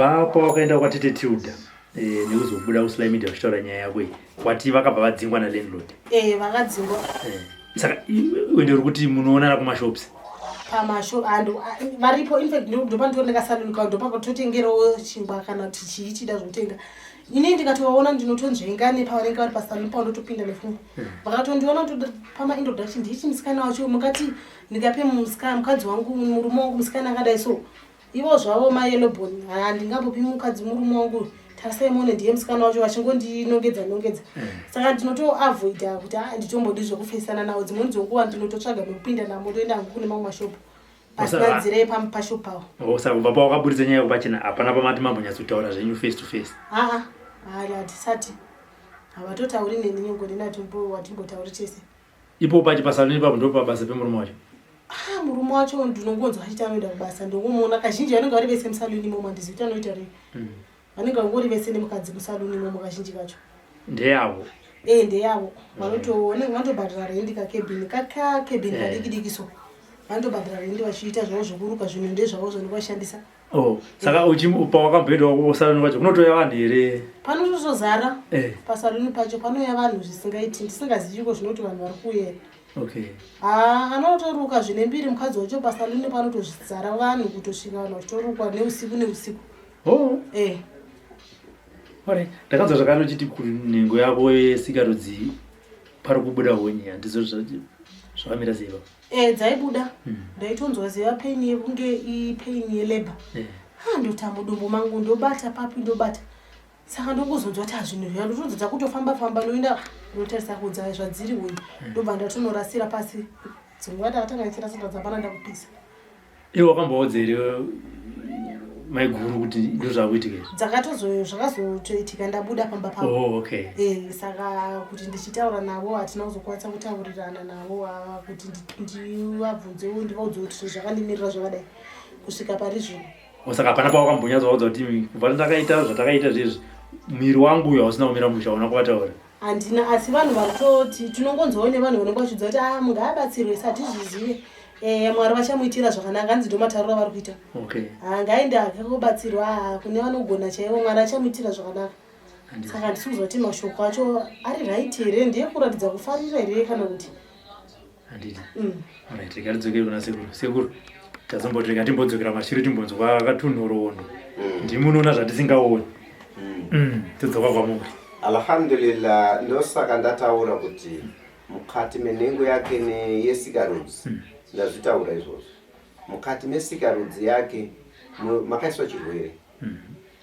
Kubva pawakaenda kwatete Tilda eh, nekuzobuda kuSly Media uchitaura nyaya yako iyi, wati vakabva vadzingwa nalandlord. Eh, vakadzingwa. Eh, saka ende uri kuti munoonana kumashops? Pamasho and varipo infact ndopanditoona kasaluni kao ndopakatotengerawo chingwa kana kuti chii chida zvokutenga. Ini ndikatovaona ndinotonzvenga nepavanenge vari pasaluni pao ndotopinda nefungwa. Vakatondiona pama introduction ndichi musikana wacho mukati ndikape musikana mukadzi wangu murume wangu musikana akadai so ivo zvavo mayellowbone handingambopi mukadzi murume wangu tarisai muone ndiye musikana wacho vachingondinongedza nongedza eh. Saka ndinotoavoida kuti ah, nditombodi zvekufesana navo dzimweni dzenguva ndinototsvaga mekupinda namo ndoenda hangu kune mamwe mashopu pasina nzira yepashopu pavo. Oh, saka kubva pawakaburitsa nyaya yekupachena hapana pamati mambonyatsotaura zvenyu face to face? Aa, hatisati, havatotauri neni nyongo nena watimbotauri tese. Ipo pachi pasaluni ipapo ndo pabasa pemurume wacho? Ah, murume wacho ndinongonzwa achiti anoenda kubasa, ndongomuona kazhinji vanenge vari vese musaluni imomo, handizivi kuti anoita rei. Vanenge vangori vese nemukadzi musaluni imomo kazhinji kacho. Ndeyavo? E, ndeyavo. Vanenge vanotobhadhara rendi kakebhini kakebhini kadiki diki, so vanotobhadhara rendi vachiita zvavo zvokuruka zvinhu, ndezvavo zvanovashandisa. Oh, saka pawakamboendawo kusaluni kwacho kunotoya vanhu here? Panototozara. Pasaluni pacho panouya vanhu zvisingaiti, ndisingaziviko zvinoti vanhu vari kuuya. Ha, anotoruka zvine mbiri mukadzi wacho pasaluni, panotozara vanhu kutosvika vanhu vachitorukwa neusiku neusiku. Oh. Alright. Ndakanzwa zvakare uchiti kunhengo yako yesikarudzi pari kubuda honye, handizo zvakamira sei ipapo? E, dzaibuda. Ndaitonzwa ziva pain yekunge ipain yelabour. Ha, ndota mudumbu mangu ndobata papi ndobata, saka ndongozonzwa kuti hazvinhu zviya ndotonzwa dzakutofamba famba, ndoenda ndotarisa kudza zvadziri uyu, ndobva ndatonorasira pasi. Dzimwe ndakatanga ndichirasira dzapana ndakupisa. Iwe wakamboudza here maiguru kuti ndozvakuitika izvi? Dzakatozo zvakazotoitika ndabuda pamba pavo. Oh, okay. E, saka kuti ndichitaura navo hatina kuzokwanisa kutaurirana navo, ah, kuti ndivabvunzewo ndivaudze kuti zvinhu zvakandimirira zvakadai kusvika pari zvino. Oh, saka hapana pawakambonyatsovaudza kuti kubva ndakaita zvatakaita zvezvi muviri wangu uyu hausina kumira musha, hauna kuvataura? Handina, asi vanhu varikutoti tinongonzwawo nevanhu vanenge vachiudza kuti a mungaabatsirwe satizvizive. E, Mwari vachamuitira zvakanaka, hanzi ndo matauriro avari kuita. Ha, ngaende hake kobatsirwa, ah, kune vanogona chaivo, Mwari achamuitira zvakanaka. Saka handisi kuziva kuti mashoko acho ari right here, ndeyekuratidza kufarira here kana kuti Handiti. Alright, rega tidzokere kuna sekuru. Sekuru, tazomboti rega timbodzokera mashure timbonzwa katunhoroondo. Ndimunoona zvatisingaoni. Todzoka kwamuri. Alhamdulillah, ndosaka ndataura kuti mukati menhengo yake neyesikarudzi, ndazvitaura izvozvo, mukati mesikarudzi yake makaiswa chirwere.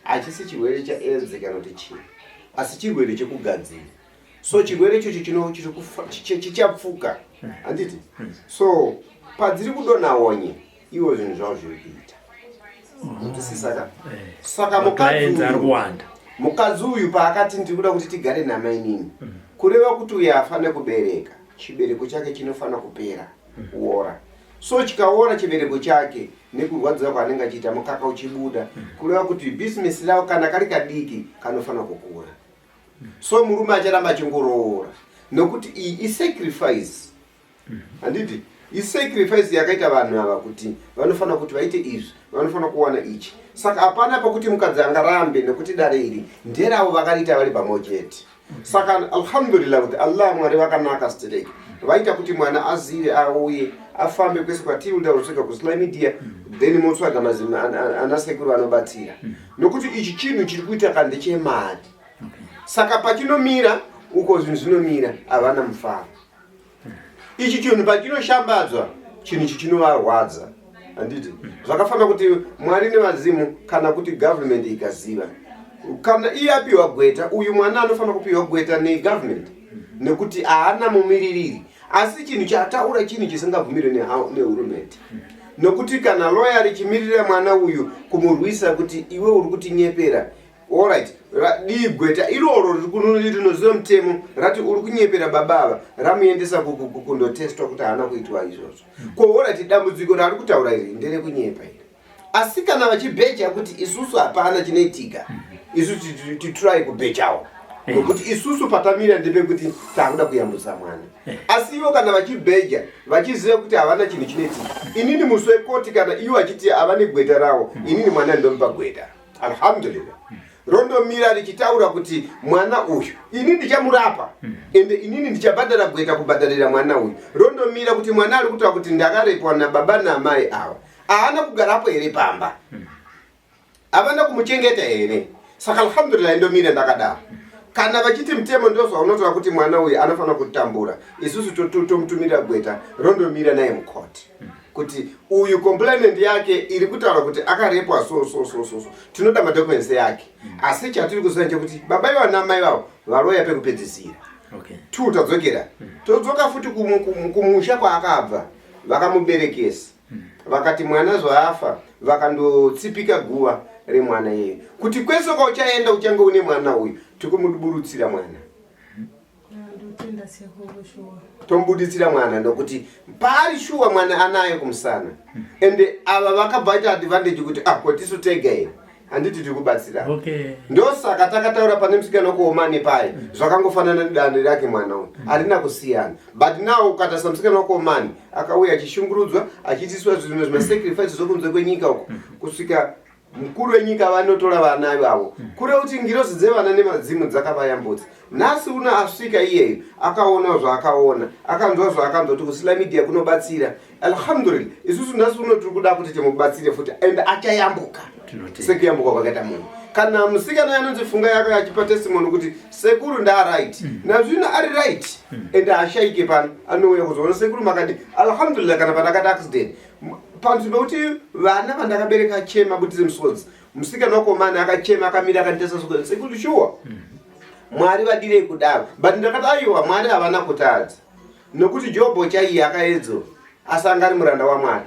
Hachisi chirwere chaAIDS kana kuti chii, asi chirwere chekugadzira. So chirwere ichocho chichapfuka, handiti? So padziri kudonha honye, iwo zvinhu zvavo zviri kuita nzwisisaka. Saka mukadzi Maclients ari uyu kuwanda. Mukadzi uyu paakati ndiri kuda kuti tigare namainini, kureva kuti uyu haafane kubereka, chibereko chake chinofanira kupera kuora. So chikaora chibereko chake nekurwadziwa kwaanenge achiita, mukaka uchibuda, kureva kuti bhizinesi ravo kana kari kadiki kanofanira kukura. So murume acharamba achingoroora nokuti iyi isacrifice, handiti? Isacrifice yakaita vanhu ava kuti vanofanira kuti vaite izvi, vanofanira kuwana ichi. Saka hapana pakuti mukadzi angarambe nekuti dare iri nderavo, vakariita vari pamwe chete. Saka alhamdulillah kuti Allah, Mwari vakanaka stereki, vaita kuti mwana azive, auye afambe kwese kwatiri kusvika kuSly Media, then motsvaga mazima ana sekuru vanobatsira, nokuti ichi chinhu chiri kuita ka ndechemari. Saka pachinomira uko zvinhu zvinomira, havana mufaro. Ichi chinhu pachinoshambadzwa, chinhu ichi chinovarwadza, handiti? Zvakafanira kuti Mwari nevazimu kana kuti government ikaziva, kana iye apiwa gweta, uyu mwana anofanira kupiwa gweta negovernment nekuti haana mumiririri. Asi chinhu chataura chinhu chisingabvumirwe nehurumende, nokuti kana loya richimirira mwana uyu kumurwisa kuti iwe uri kutinyepera, alright, dii gweta iroro rinoziva mutemo rati uri kunyepera baba ava, ramuendesa kundotestwa kuti haana kuitwa izvozvo. Ko alright, dambudziko raari kutaura iri nderekunyepa iri, asi kana vachibheja kuti isusu hapana chinoitika, isu titry kubhejawo nokuti isusu patamira ndepekuti taakuda kuyambutsa mwana. Asi ivo kana vachibheja vachiziva kuti havana chinhu chinoitika, inini musi wekoti kana ivo vachiti hava negweta ravo, inini mwana ndomupa gweta. Alhamdulillah, rondomira richitaura kuti mwana uyu ini ndichamurapa, ende inini ndichabhadhara gweta kubhadharira mwana uyu. Rondomira kuti mwana ari kutaura kuti ndakarepwa nababa naamai ava, haana kugarapo here pamba? Havana kumuchengeta here? Saka alhamdulillah, ndomira ndakadaro. Kana vachiti mutemo ndozvaunotaura kuti mwana uyu anofanira kutambura, isusu tomutumira gweta, rondomira naye mukoti kuti uyu complainant yake iri kutaura kuti akarepwa, so so so so so, tinoda madocuments yake. Asi chatiri kuziva ndechekuti baba ivavo namai vavo varoya pekupedzisira. Two, tadzokera, todzoka futi kumusha kwaakabva. Vakamuberekesa, vakati mwana zvaafa, vakandotsipika guva remwana iyeyo kuti kwese kwauchaenda uchange une mwana uyu, tikumuburutsira mwana. Ndotenda sekuru, shuwa. Tomubuditsira mwana ndokuti paari shuwa mwana anayo kumusana. Ende ava vakabva vaita advantage kuti ah, ko tisu tega here? Handiti tiri kubatsira? Ndosaka takataura pane musikana wekuOmani paye, zvakangofanana nedande rake mwana uyu, harina kusiyana. But now ukatarisa musikana wekuOmani akauya achishungurudzwa, achiitiswa zvimwe zvimasacrifice zvokunze kwenyika uko, kusvika mukuru wenyika vanotora vana ivavo, kureva kuti ngirozi dzevana nemadzimu dzakavayambutsa. Nhasi uno asvika iyeyo, akaona zvaakaona, akanzwa zvaakanzwa kuti kusocial media kunobatsira. Alhamdulillah, isusu nhasi uno tiri kuda kuti timubatsire futi, and achayambuka. Tinotenda. Sekuyambuka kwakaita munhu kana musikana anonzi Funga yaka achipa testimony kuti sekuru ndaaright nazvino, ari right and haashaike pano, anouya kuzoona sekuru makadi. Alhamdulillah, kana pandakati accident, panzvimbo yekuti vana vandakabereka chema butise musodzi, musikana wakomana akachema, akamira, akanditesa sekuru, sekuru shuwa Mwari vadirei kudaro? But ndakati aiwa, Mwari havana kutadza, nokuti Jobho chaiye akaedzwa, asi anga ari muranda waMwari.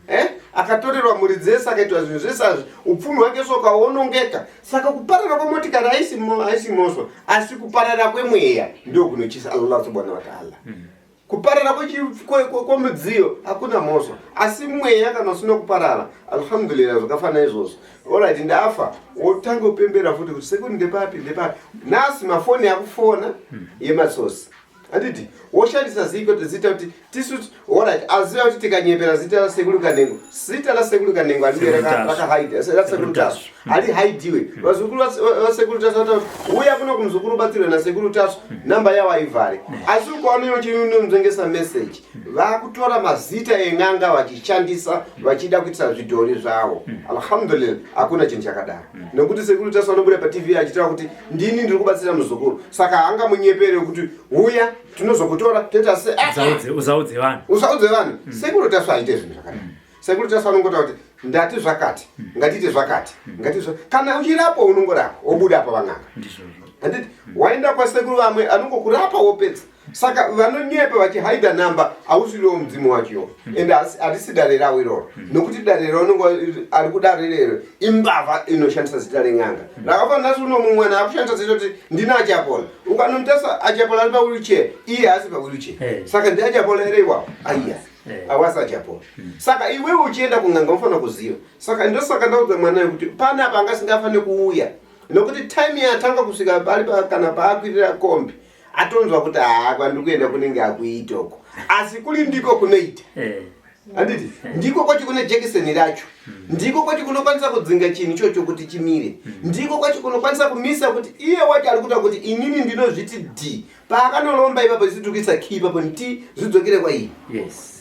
Eh? Akatorerwa mhuri dzese, akaitwa zvinhu zvese azvi, upfumi hwake sokaonongeka. Saka kuparara kwemotikari haisi mhosva, asi kuparara kwemweya ndio kunochisa Allah subhanahu wataala. Kuparara kwemudziyo hakuna mhosva, asi mweya kana usina kuparara, alhamdulillah, zvakafanana izvozvo. Alright, ndafa, wotange kupembera futi kuti sekuri ndepapi, ndepapi. Nhasi mafoni akufona yemasosi, handiti? Woshandisa ziko zita kuti tisu. Alright, aziva kuti tikanyepera zita rasekuru Kanengo, zita rasekuru Kanengo Sekuru Tasvu. rakahide rasekuru Tasvu harihaidiwe. Vazukuru vasekuru Tasvu vataura kuti uya kuno kumuzukuru, ubatsirwe nasekuru Tasvu, namba yavo haivhare. Asi ukaona uchinonzvengesa message, vakutora mazita en'anga vachishandisa vachida kuitisa zvidhori zvavo. Alhamdulillah, hakuna chinhu chakadaro, nekuti sekuru Tasvu anobuda paTV achitaura kuti ndini ndiri kubatsira muzukuru, saka haangamunyepere kuti uya tinozokutora toita se Ah, Usaudze vanhu. Usaudze vanhu. Sekuru Tasvu aite zvinhu zvakadaro. Sekuru Tasvu anongotaura kuti ndati zvakati, ngatiite zvakati, ngati kana uchirapwa unongorapwa, wobuda apa van'anga. Ndizvozvo. Handiti waenda kwasekuru vamwe anongokurapa wopedza? Saka vanonyepa vachihaidha namba, hausiriwo mudzimu wacho, ende harisi dare ravo iroro, nokuti dare raunonge ari kudare rero imbavha inoshandisa zita ren'anga. Rakafanana nhasi uno mumwe mwana akushandisa zita kuti ndina Achapola. Ukanomutasa Achapola ari pawheelchair, iye haasi pawheelchair. Saka ndi Achapola here iwawo? Aiya. Awasi Achapola. Saka iwewe uchienda kun'anga unofanira kuziva. Saka ndosaka ndaudza mwana kuti panapa angasingafaniri kuuya, nokuti time yatanga kusvika pari kana paakwirira kombi, atonzwa kuti haa, kwandiri kuenda kunenge akuita uko, asi kuri ndiko kunoita. Handiti ndiko kwacho kune jekiseni racho, ndiko kwacho kunokwanisa kudzinga chinhu ichocho kuti chimire, ndiko kwacho kunokwanisa kumisa kuti iye wacho ari kuita kuti inini ndinozviti d paakanolomba ipapo, isi tiri kuisa key ipapo nti zvidzokere kwaiyi. Yes,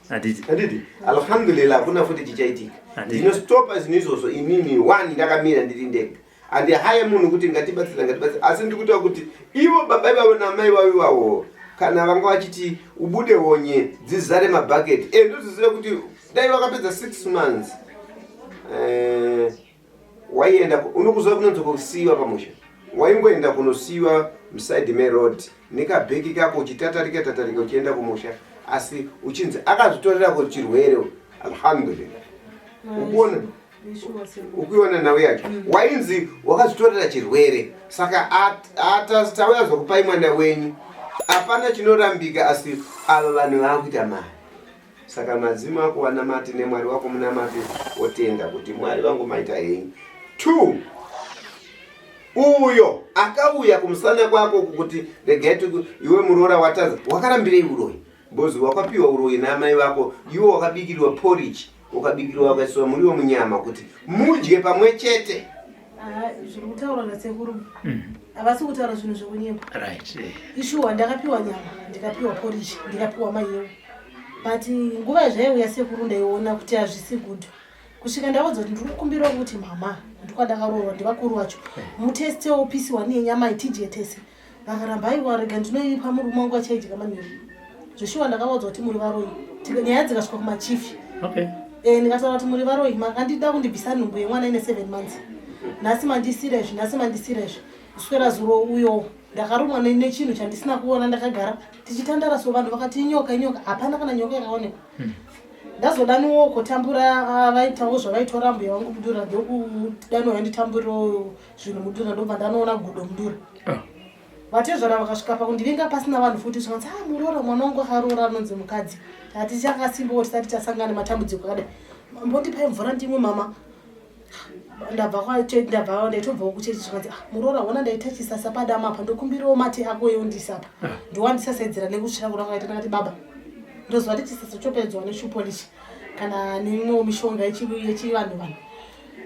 handiti? Handiti alhamdulillah, hakuna futi chichaitika. Handiti. Ndinostopa zvinhu izvozvo inini one, ndakamira ndiri ndega. Handihaye munhu kuti ngatibatsira, ngatibatsira, asi ndiri kutaura kuti ivo baba ivavo namai vavo ivavo, kana vanga vachiti ubude honye dzizare mabhaketi e, ndoziziva kuti dai vakapedza 6 months, waienda unokuziva kunonzi kusiyiwa pamusha, waingoenda kunosiyiwa muside meroad nekabheki kako, uchitatarika tatarika uchienda kumusha, asi uchinzi akazvitorera kuchirwere. Alhamdulillah, ukuona? Shuwa sekuru. Ukuiona nhau yacho? Wainzi wakazvitorera chirwere, saka tauya zokupai mwana wenyu, hapana chinorambika. Asi ava vanhu vaakuita mari, saka madzimu ako wanamati nemwari wako munamati, wotenda kuti Mwari vangu maita henyu. Two, uyo akauya kumusana kwako kuti regai iwe muroora watadza, wakarambirei uroyi? Because wakapiwa uroyi naamai vako. Iwe wakabikirwa porridge, ukabikirwa, wakaiswa muriwo munyama kuti mudye pamwe chete. Ah, zviri kutaurwa nasekuru havasi kutaura zvinhu zvekunyemba. Right. Ishuwa ndakapiwa nyama, ndikapiwa porridge, ndikapiwa maiyewo, but nguva zvaiuya sekuru ndaiona kuti hazvisi good, kusvika ndaudza kuti ndiri kukumbirawo kuti mama, ndikwadakaroorwa ndivakuru vacho, mutestewo pisi wani yenyama itidye tese. Vakaramba, aiwa rega ndinoipa murume wangu achaidya manheru. Zveshuwa ndakavaudza kuti muri varoyi. Nyaya dzikasvika kumachifi. Ndikataura kuti muri varoyi, makandida kundibvisa nhumbu yemwana ine 7 months, nhasi mandisira izvi, nhasi mandisira izvi. Kuswera zuro uyo ndakarumwa nechinhu chandisina kuona, ndakagara tichitandara so, vanhu vakati inyoka, inyoka, hapana kana nyoka yakaonekwa. Ndazodaniwo kutambura, vaitawo zvavaitora mbuya vangu mudura, ndokudaniwa yanditamburirewo zvinhu mudura, ndobva ndanoona gudo mudura. Vatezvara vakasvika pakundivinga pasina vanhu futi, zvikanzi, a muroora, mwana wangu akaroora anonzi mukadzi, tati chakasimbawo tisati tasangana nematambudziko akadai, mbondipai mvura ndimwe mama, ndabva ndabva ndaitobvawo kuchechi. Zvikanzi, ah, muroora, hona ndaita chisasa padama apa, ndokumbirawo mate ako eundisapa. Ndowandisasaidzira nekutsvira kuda kwakaita. Ndakati, baba, ndoziva kuti chisasa chopedzwa neshupolishi kana neimwewo mishonga yechivanhu. Vanhu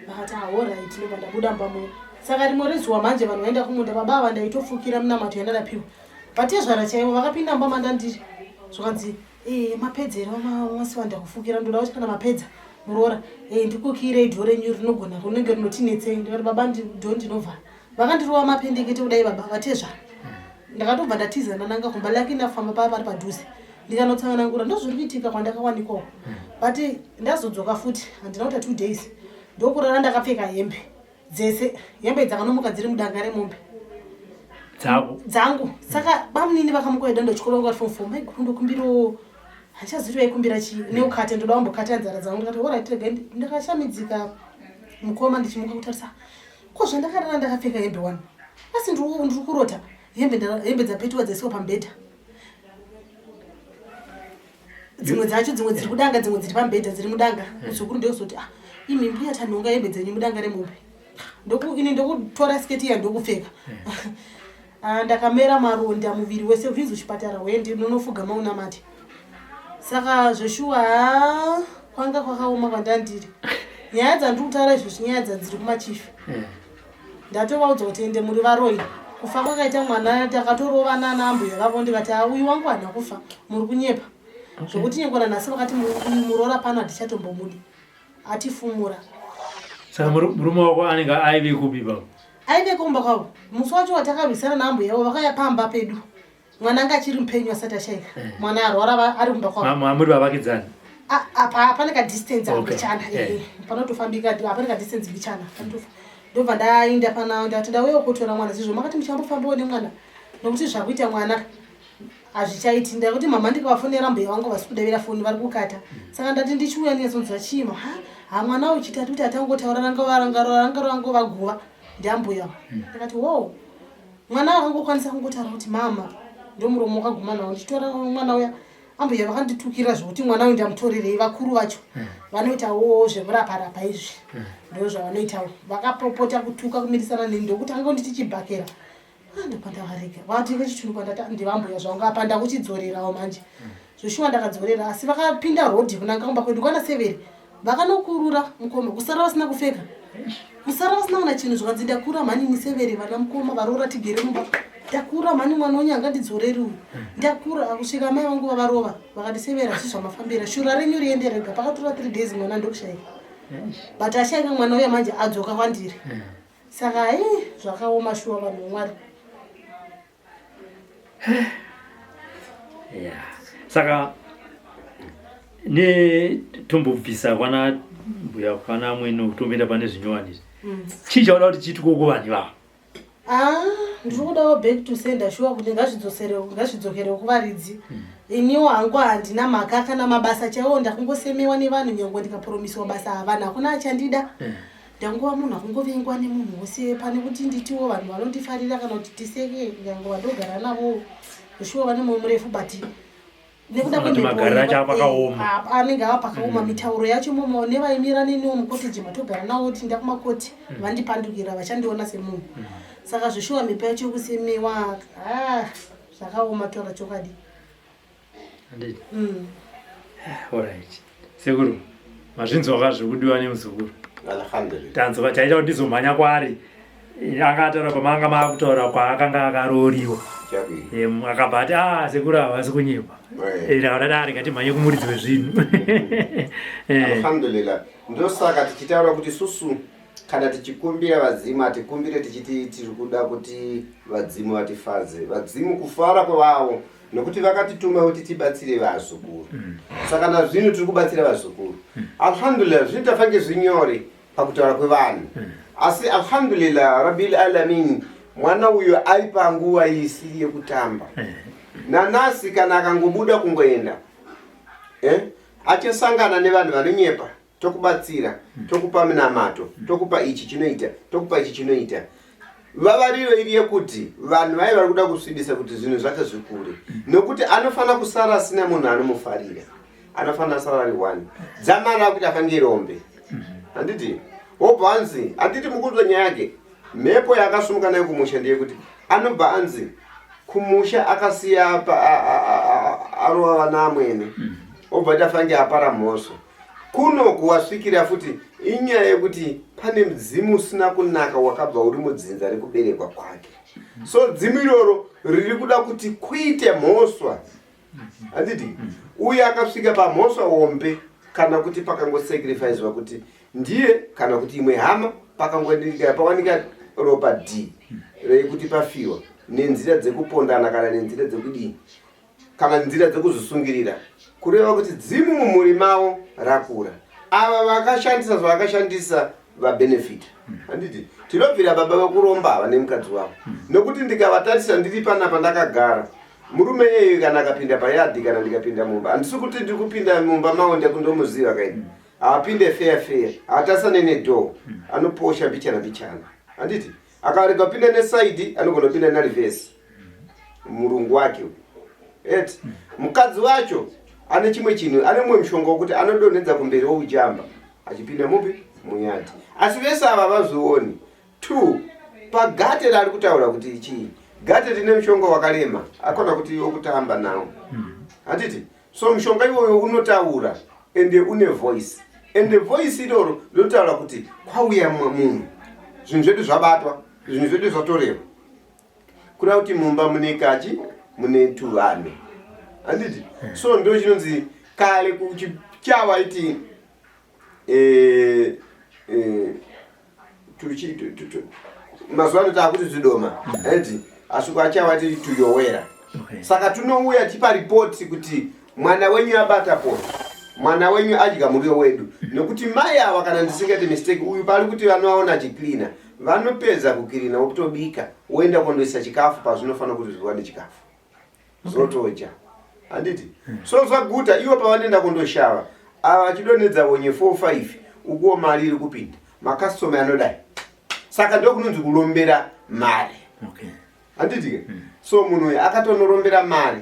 vakati, alright. Ndobva ndabuda mumba. Saka rimwe rezuva manje vanhu vaenda kumunda, baba ava ndaitofukira munamato yandadapiwa, vatezvara chaivo vakapinda mumba mandandiri, zvakanzi, mapedza here masiwa ndakufukira? Ndoda kuti kana mapedza muroora, ndikukirei dho renyu rinogona rinenge rinotinetsei. Ndikati, baba, dho ndinovhara. Vakandirova mapendekete kudai baba vatezvara, ndakatobva ndatiza ndananga kumba laki ndafamba pava pari padhuze, ndikanotsanganangura ndozviri kuitika kwandakawanikwawo. But ndazodzoka futi, handina kuita 2 days, ndokurara ndakapfeka hembe dzese, hembe dzakanomuka dziri mudanga remombe. Dzako? Dzangu. Saka bamunini vakamuka vedondo chikoro, vanga vari form four. Maiguru, ndokumbirawo, handichazivi vaikumbira chii, neukate, ndoda kumbokata nzara dzangu. Ndikati, alright, regai. Ndakashamidzika mukoma ndichimuka kutarisa ko zvandakarara ndakapfeka hembe one, asi ndiri kurota, hembe dzapetiwa dzaisiwa pamubhedha, dzimwe dzacho, dzimwe dziri kudanga, dzimwe dziri pamubhedha, dziri mudanga. Muzukuru ndozoti, ah, imi mbuya, tanhonga hembe dzenyu mudanga remombe. Ini ndokutora sketi iya ndokupfeka. Ah, ndakamera maronda muviri wese, zvinzi kuchipatara wendi unonofuga maunamati. Saka zveshuwa, ha, kwanga kwakaoma kwandandiri. Nyaya dzandiri kutaura izvozvi, nyaya dzadziri kumachifi. Ndatovaudza kuti ende muri varoyi, kufa kwakaita mwana takatorovana naambuya vavo, ndikati, "Ah, uyu wangu haana kufa, muri kunyepa." Zvokuti nyangwana nhasi vakati muroora pano hatichatombomudi, atifumura. Saka murume wako anenge aive kupi baba? Aive kumba kwavo. Musi wacho watakarwisana naambuya yavo, vakauya pamba pedu, mwana anga achiri mupenyu, asati ashaika. Mwana arwara, ari kumba kwavo. Muri vavakidzani? Apa pane kadistance mbichana. Panotofambika, pane kadistance mbichana. Ndobva ndaenda pana, ndati ndauya kutora mwana zizvo makati muchambofambawo nemwana, nokuti zvakuita mwana hazvichaiti. Ndakuti mama, ndikavafonera mbuya vangu vasi kudavira foni, vari kukata. Saka ndati ndichiuya ndinyatsonzwa chima ha ha mwana uyu chitatu kuti atangotaura ranga rangova ndiambuya. Ndakati, wo mwana akangokwanisa kungotaura kuti mama, ndomuromo wakaguma nawo. Ndichitora mwana uya, ambuya vakanditukira zvokuti mwana uyu ndamutorerei. Vakuru vacho vanoitawo zvemuraparapa izvi, ndo zvavanoitawo. Vakapopota, kutuka, kumirisana neni, ndokuti angonditi chibhakera. Ah, ndopandavarega vatenga chitunhu pandati ndivambuya zvangu apa, ndakuchidzorerawo manje. Zvoshuwa ndakadzorera, asi vakapinda rodhi kunanga kumba kwedu kwana Severi, vakanokurura mukoma, kusara vasina kupfeka, kusara vasina kana chinhu. Zvikanzi, ndakura mhani nisevere vana mukoma varoora, tigere mumba, ndakura mhani, mwana wenyu angandidzoreri uyu, ndakura. Kusvika mai vangu vavarova, vakati, Severa, zvii zvamafambira, shura renyu riende rega. Pakatora 3 days mwana ndokushaika, but ashaika mwana uya manje adzoka kwandiri. Saka hai, zvakaoma shuwa, vanhu vamwari. Yeah. Saka ne tombobvisa kwana mbuya, kwana mwene, tomboenda pane zvinyowani izvi. Chii chauda kuti chiitike kuvanhu ivava? Ah, ndiri kudawo back to sender shuwa, kuti ngazvidzokerewo kuvaridzi. Iniwo hangu handina mhaka kana mabasa chaiwo, ndakungosemewa nevanhu, nyangwe ndikapromiswa basa, havanhu hakuna achandida. Ndangova munhu akungovengwa nemunhu wose, pane kuti nditiwo vanhu vanondifarira kana kuti tiseke, nyangwe vandogara navo shuwa vane mwoyo murefu, but nekuda Kuti magariro acho ava pakaoma. Anenge ava pakaoma. Mitauro yacho momo nevaimira neniwo mucottage matogara navo, kuti ndakumakoti vandipandukira, vachandiona semunhu. Saka zveshuwa mhepo yacho yekusemewa, ah, zvakaoma, taura chokwadi. Handiti? Alright, sekuru, mazvinzwa ka zvekudiwa nemuzukuru? Alhamdulillah. Tanzwa chaita kuti ndizomhanya kwaari. Anga ataura pamanga maakutaura kwaakanga akarooriwa. Akabva ati ah sekuru havasi kunyepa. Ndakaona dare ngatimhanye kumuridzi wezvinhu. Alhamdulillah. Ndosaka tichitaura kuti susu kana tichikumbira vadzimu hatikumbire tichiti tiri kuda kuti vadzimu vatifadze. Vadzimu kufara kwevavo nokuti vakatituma kuti tibatsire vazukuru. Saka nazvino tiri kubatsira vazukuru. Alhamdulillah zvino tafange zvinyore pakutaura kwevanhu. Asi alhamdulillah rabbil alamin mwana uyo ari panguva isiri yekutamba. Nanasi kana akangobuda kungoenda achasangana nevanhu vanonyepa, tokubatsira, tokupa minamato, tokupa ichi chinoita, tokupa ichi chinoita. Vavariro iri yekuti vanhu vaye vari kuda kusvibisa kuti zvinhu zvake zvikure, nokuti anofanira kusara asina munhu anomufarira, anofanira sara ari one dzamara akuti afange rombe. Handiti wobva anzi, handiti mukunzwa nyaya yake, mhepo yaakasumuka nayo kumusha ndeyekuti anobva anzi kumusha akasiya arova vana amwene, obva ati afange apara mhosva. Kuno kuwasvikira futi inyaya yekuti pane mudzimu usina kunaka wakabva uri mudzinza rekuberekwa kwake. So dzimu iroro riri kuda kuti kuite mhosva. Handiti uye akasvika pamhosva hombe, kana kuti pakangosacrificwa kuti ndiye kana kuti imwe hama, pakangoendeka pawanika ropa d rekuti pafiwa nenzira dzekupondana kana nenzira dzekudii kana nzira dzekuzvisungirira, kureva kuti dzimu mumhuri mavo rakura. Ava vakashandisa zvavakashandisa vabenefita. Handiti tinobvira baba vekuromba ava nemukadzi wavo, nokuti ndikavatarisa ndiri panapa ndakagara, murume iyeyo kana akapinda payadhi kana ndikapinda mumba, handisi kuti ndiri kupinda mumba mavo ndakundomuziva kaini, haapinde feya feya, haatasane nedhoo, anoposha mbichana mbichana. Handiti akarega kupinda nesaidi anogona kupinda narivhesi murungu wake eti. Mukadzi wacho ane chimwe chinhu, ane mumwe mushonga wekuti anodonhedza kumberi woujamba achipinda mupi muyadhi, asi vese ava vazvioni. 2 pagate raari kutaura kuti chii, gate rine mushonga wakarema, akona kuti wokutamba nawo. Handiti so mushonga iwoyo unotaura ende une voice, ende voice iroro rinotaura kuti kwauya munhu, zvinhu zvedu zvabatwa, zvinhu zvedu zvatorerwa, kureva kuti mumba mune kachi, mune tuvanhu. Handiti so ndo chinonzi kare kuchichawa iti mazuva ano taakuti zvidoma eti, asi kwachawa tiri tuyowera. Saka tunouya tipa ripoti kuti mwana wenyu abata poto, mwana wenyu adya muriwo wedu, nekuti mai ava, kana ndisingaite mistake, uyu pari kuti vanovaona achiklina, vanopedza kukirina wokutobika, woenda kundoisa chikafu pazvinofanira kuti zviwane chikafu, zotodya. Handiti so zvaguta ivo pavanoenda kundoshava, ava vachidonhedza honye 4 5, ukuwo mari iri kupinda, makastoma anodai. Saka ndokunonzi kurombera mari. Handiti ke so munhu uyu akatonorombera mari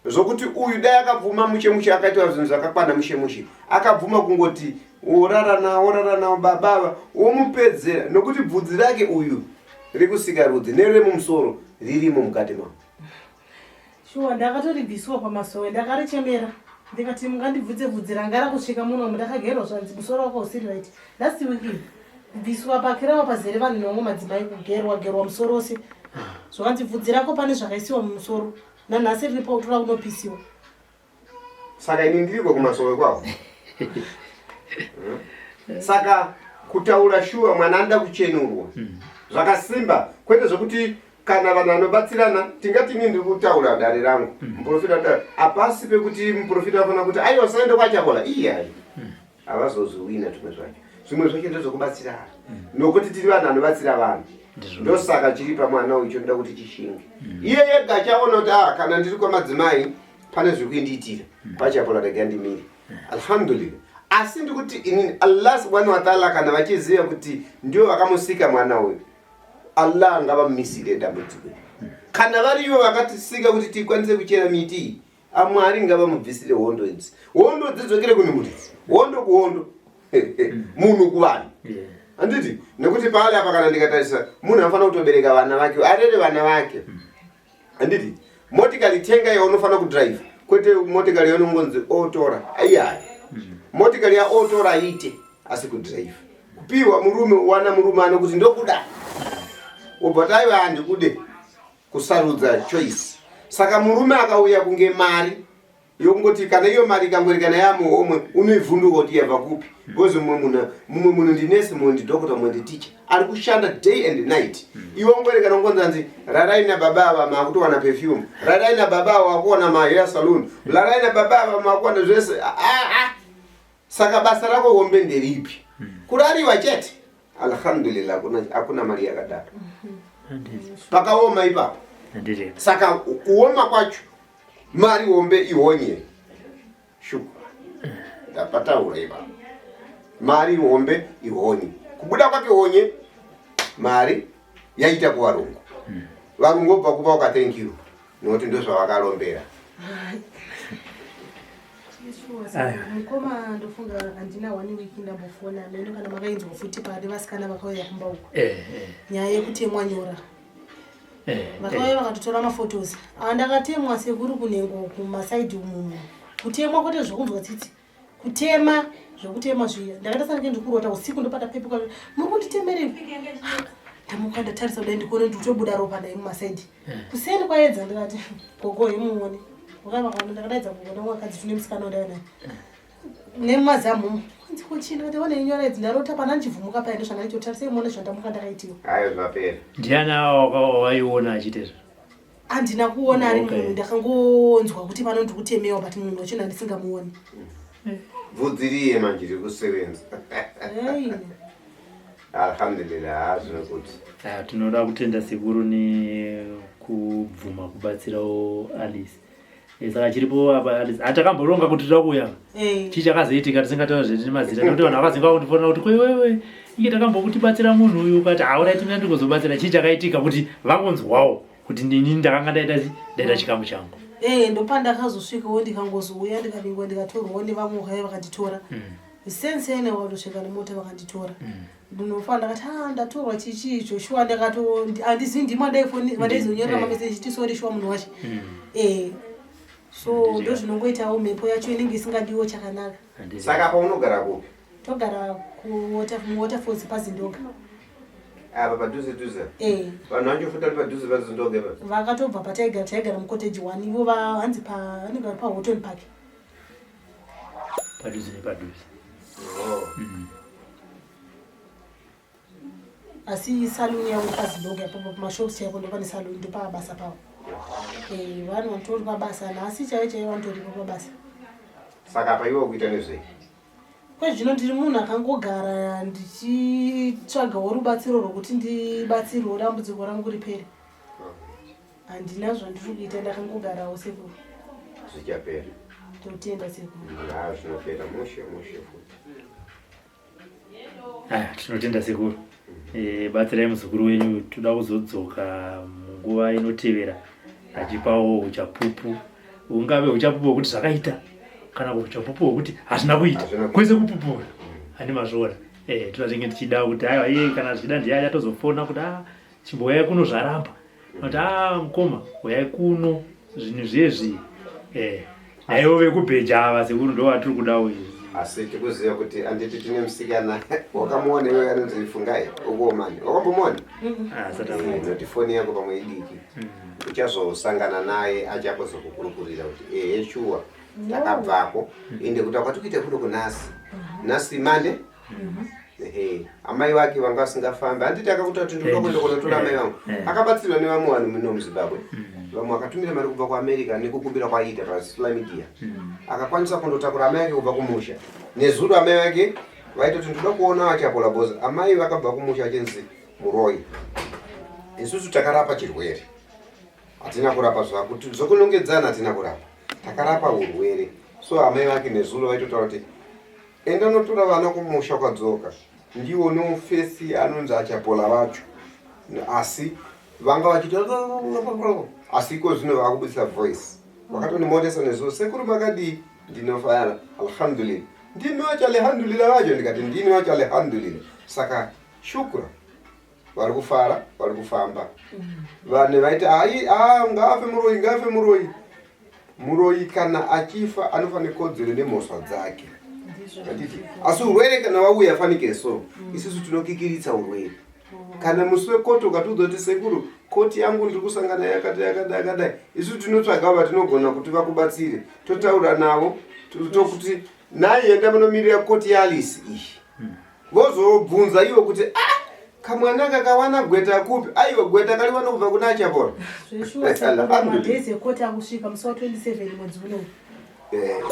zvokuti uyu dai akabvuma mushe mushe, akaitwa zvinhu zvakakwana mushe mushe, akabvuma kungoti worara nawo, worara nawo babava, womupedzera, nokuti bvudzi rake uyu rekusika rudzi neremumusoro ririmo mukati mavo. Shuwa ndakatoribviswa pamasowe, ndakarichemera ndikati mungandibvudze bvudzi ranga rakusvika munomu, ndakagerwa zvanzi musoro wako usiri right. Last week kubviswa pakirawo pazere vanhu nomwe madzimai, kugerwa gerwa musoro wose, zvakanzi bvudzi rako pane zvakaisiwa mumusoro, nanhasi riripo kutora kunopisiwa. Saka ini ndiriko kumasowe kwavo. Saka kutaura shuwa, mwana anoda kuchenurwa zvakasimba, kwete zvokuti kana vanhu vanobatsirana. Tingati ini ndiri kutaura dare rangu, muprofita hapasi pekuti muprofita afana kuti aiwa usaende kwachakola iyayi, havazozviwina. Tumwe zvacho, zvimwe zvacho ndezvekubatsirana, nokuti tiri vanhu vanobatsira vanhu. Ndosaka chiri pamwana uyu chonoda kuti chishinge iye yega achaona kuti ah, kana ndiri kwamadzimai pane zviri kuindiitira kwachapola, rega ndimire. Alhamdulillah. Asi ndikuti inini Allah subhanahu wa taala kana vachiziva kuti ndivo vakamusika mwana uyu, Allah ngavamumisire dambudziko. Kana varivo vakatisika kuti tikwanise kuchera miti iyi, amwari ngavamubvisire hondo idzi, hondo dzidzokere kune muridzi, hondo kuhondo, munhu kuvanhu. Handiti nekuti paari apa kana ndikatarisa, munhu anofanira kutobereka vana vake, arere vana vake. Handiti motikari tenga yaunofanira kudhiraivha, kwete motikari yaunongonzi otora aiyayi. Motikari yaotora ite, asi kudhiraivha. Kupiwa murume wana murume anokuti ndokuda. Wobva kuti aiwa handikude. Kusarudza choice. Saka murume akauya kunge mari yokungoti kana iyo mari ikangoerekana yamuhomwe unoivhunduka kuti yabva kupi because mumwe munhu mumwe munhu ndinesi mumwe ndidokota mumwe nditicha ari kushanda day and night iwe ungoerekana ungonzanzi rarai nababa ava maakutowana perfume rarai nababa ava wakuwana mahair saloon rarai nababa ava maakuwana zvese ah, ah. Saka basa rako hombe nderipi? Kurariwa chete? Alhamdulillah hakuna mari yakadaro. Pakaoma ipapo. Saka kuoma kwacho mari hombe ihonye. Shukra. Ndapataura ipapo. Mari hombe ihonye. Kubuda kwake honye mari yaita kuvarungu. Varungu vobva kupa uka thank you. Nokuti ndozvavakalombera. Mukoma ndofunga handina one week ndambofona meno kana makainzwa futi pane vasikana vakauya kumba uko eh, eh. nyaya yekutemwa nyora eh, vakauya vakatotora mafotos ah, ndakatemwa sekuru kunhengo kumasaidi umumu kutemwa kwete zvokunzwa tsitsi kutema zvekutema zviya ndakaita sange ndikurota usiku ndopatapepuka muri kunditemerei ndamuka ndatarisa kudai ndikuone ndikutobuda ropa dai mumasaidi kuseni kwaedza ndikati gogo hemuone wakavakaona ndakadaidza gogo ndamwakadzi tune musikana wandaiva naye nemazamu kwanzi ko chii ndikati one nyora idzi ndarota pana ndichivhumuka paye ndozvandaichotarisei muone zvandamuka ndakaitiwa Ayo zvapera. Ndiani waiona achiita izvo? Handina kuona ari munhu ndakangonzwa kuti pano ndikutemewa but munhu wacho ndandisingamuoni. Bvudzi riye manje riri kusevenza. Hey. Alhamdulillah hazvino kuti. Ah, tinoda kutenda sekuru nekubvuma kubatsirawo Alice. Eh, saka chiripo apa Alice hatakamboronga kuti toda kuuya Eh. chii chakazoitika tisingataura zvedu nemazita nekuti vanhu vakazinga kundifonera kuti kwewewe inge takambokutibatsira munhu uyu ukati haura timina ndikuzobatsira chii chakaitika kuti vangonzwawo kuti ndini ndakanga ndaita chi ndaita chikamu changu Eh, ndopandakazosvikawo ndikangozouya ndikavingwa ndikatorwawo nevamwe vakauya vakanditora sensene wakatosvika nemota vakanditora ndinofa ndakati ah ndatorwa chichi icho shuwa ndakato handizivi ndimo andaizonyorera mameseji chiti sorry shuwa munhu wacho eh so ndozvinongoitawo mhepo yacho inenge isingadiwo chakanaka. Saka apa unogara kupi? Togara kuWaterfalls paZindoga. Apa padhuze dhuze? Eh. Vanhu vacho futi vari padhuze paZindoga ipapo? Vakatobva pataigara taigara mucottage one ivo hanzi pa vanenge vari paHoughton Park. Padhuze nepadhuze. Oh. Asi saluni yavo paZindoga ipapo pamashops chaipo ndopane saluni ndopabasa pavo. Eh, vanhu vanotori pabasa nhasi chaivo chaivo vanotoripo pabasa. Saka apa iwe ukuita nezvei? Kwezvino ndiri munhu akangogara ndichitsvagawo rubatsiro rwokuti ndibatsirwewo dambudziko rangu ripere. Handina zvandiri kuita ndakangogarawo sekuru. Zvichapera. Totenda sekuru. Ah, zvinopera mushe mushe futi. Ah, tinotenda sekuru. Eh, batsirai muzukuru wenyu toda kuzodzoka munguva inotevera achipawo uchapupu ungave uchapupu hwekuti zvakaita kana uchapupu hwekuti hazvina kuita kwese kupupura handi mazviona eh, toda tichida kuti aiwa iye kana zvichida ndiye achatozofona kuti ah, Chimbouyai kuno zvaramba. Kuti ah mukoma uyai kuno zvinhu zvezvi. Eh. Naivo vekubheja ava sekuru ndo vatiri kudawo izvi. Asi tikuziva kuti anditi tine musikana wakamuona iwe anonzi Fungai ukuomani wakambomuona? Ah, satamuona. Noti foni yako pamwe idiki. Uchazosangana naye achakozokukurukurira kuti ehe shuwa takabvako ende kuti kwatikuita kuno kunasi. Nasi mande Ehe, amai vake vanga vasingafambi handiti akakuta kuti ndinoda kuenda kunotora amai vangu akabatsirwa nevamwe vanhu muno muzimbabwe vamwe vakatumira mari kubva kuamerica nekukumbira kwaiita pasocial media akakwanisa kundotakura amai vake kubva kumusha nezuro amai vake vaitoti ndinoda kuona vachapola bhoza amai vakabva kumusha vachinzi muroyi isusu takarapa chirwere hatina kurapa zvakuti zvokunongedzana hatina kurapa takarapa urwere so amai vake nezuro vaitotaura kuti Enda unotora vana kumusha ukadzoka ndiwo nofesi anonzi achapola vacho asi vanga vachiti asi iko zvino vakubudisa voice vakatondimoresa nezuro sekuru makadii ndinofara alhamdulillah ndini wacho alhamdulillah vacho ndikati ndini wacho alhamdulillah saka shukra vari kufara vari kufamba vanhu vaiti ai ah, ngaafe muroyi ngaafe muroyi muroyi kana achifa anofa nekodzero nemhosva dzake. Handiti? Asi urwere kana wauya fanike so, isusu tinokikiritsa urwere. Kana musi wekoti ukatiudza kuti sekuru koti yangu ndiri kusangana yakati yakadai yakadai, isu tinotsvaga vatinogona kuti vakubatsire, totaura navo tokuti naye enda munomirira koti yaAlice iyi. Vozobvunza ivo kuti ah kamwana kakawana gweta kupi? Aiwa gweta kaliwana kubva kuna Achapora. Zveshuwa sekuru madays ekoti akusvika musi wa 27 mwedzi unowu. Eh.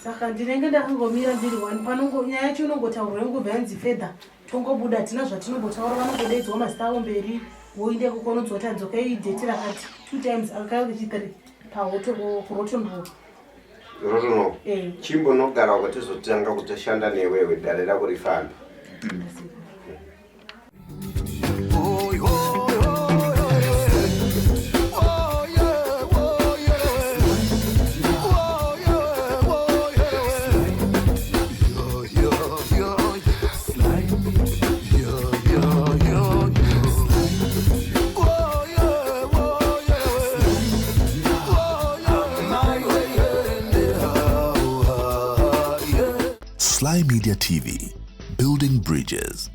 Saka ndinenge ndakangomira ndiri one panongo nyaya yacho inongotaurwa yongobva yanzi fedha tongobuda hatina zvatinombotaura vanongodaidzwa mazita avo mberi woenda ikoko unodzwa kuti adzokai date rakati 2 times akakaya kechi 3 pahoto kuRotten Row. Rotten Row. Eh. Chimbonogara uko tizotanga kutoshanda newewe dare rako rifambe. Oi, oi, oi, oi, oi, oi, oi, oi, oi, oi. Yo, yo, yo, yo. Oh, yeah, oh, yeah. Oh, yeah, my way, yeah. Sly Media TV, building bridges.